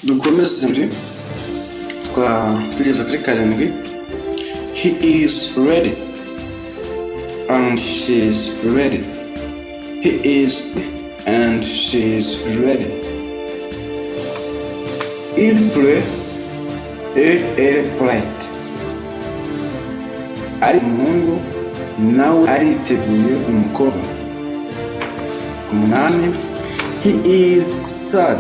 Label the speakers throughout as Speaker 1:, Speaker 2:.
Speaker 1: Dukomeze muri twa tugeze kuri karindwi. He is ready and she is ready. He is and she is ready. Il pleut et elle est prête. Ari umuhungu, nawe ariteguye umukobwa. Umunani, he is sad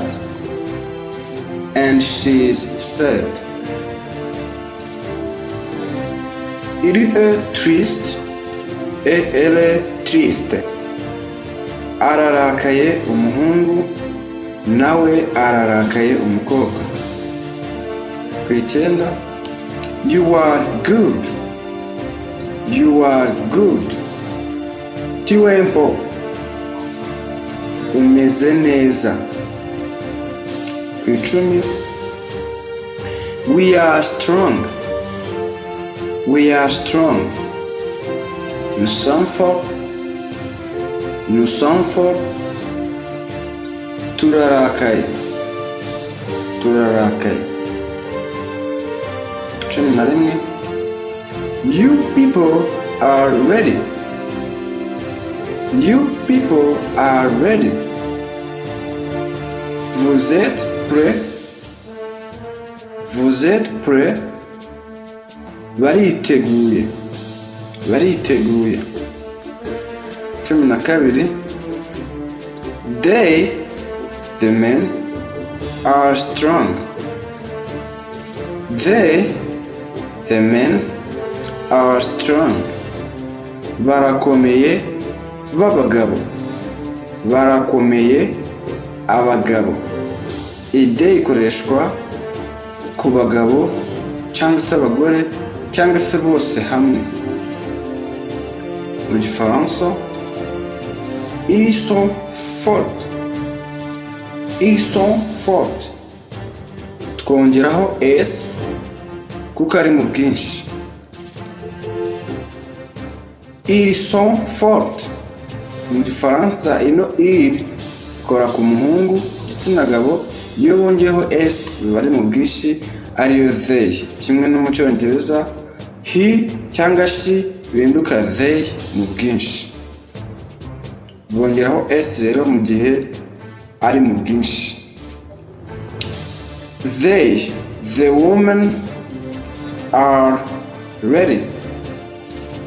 Speaker 1: and she is sad. Il est triste et elle est triste. Ararakaye umuhungu, nawe ararakaye umukobwa. Ku icyenda, you are good, you are good. Tu es beau, umeze neza. Ku 10, we are strong, we are strong. Nous sommes forts, nous sommes forts. Turarakaye, turarakaye. 11, you people are ready, you people are ready. Vous êtes prêts, vous êtes prêts. Bariteguye, bariteguye. 12, they, the men, are strong. They, the men, are strong. Barakomeye b'abagabo, barakomeye abagabo. Iyi they ikoreshwa ku bagabo cyangwa se abagore cyangwa se bose hamwe. Mu Gifaransa, ils sont forts, ils sont forts. Twongeraho s kuko ari mu bwinshi. Ils sont forts. Mu Gifaransa ino il ikora ku muhungu, igitsina gabo. Iyo bongeyeho s biba ari mu bwinshi, ariyo they. Kimwe no mu Cyongereza, he cyangwa she bihinduka they mu bwinshi. Bongeraho s rero mu gihe ari mu bwinshi. They, the women, are ready.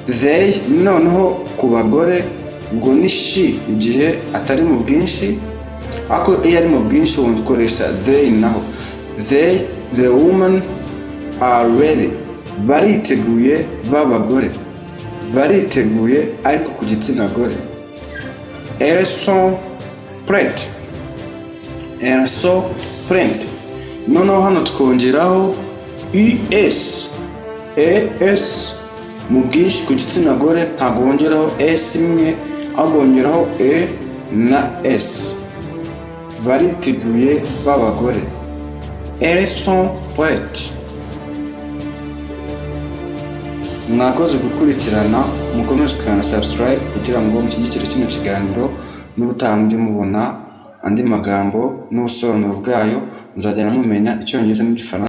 Speaker 1: They noneho ku bagore ubwo ni she igihe atari mu bwinshi, ariko iyo ari mu bwinshi ukoresha they naho. They, the women, are ready. Bariteguye b'abagore, bariteguye ariko ku gitsina gore. Elles sont prêtes, elles sont prêtes. Noneho hano twongeraho es, es mu bwinshi ku gitsina gore. Ntabwo wongeraho s imwe, ahubwo wongeraho e na s. Bariteguye b'abagore, elles sont prêtes. Mwakoze gukurikirana, mukomeze gukanda subscribe kugira ngo mushyigikire kino kiganiro, n'ubutaha mujye mubona andi magambo n'ubusobanuro bwayo, muzagenda mumenya Icyongereza n'Igifaransa.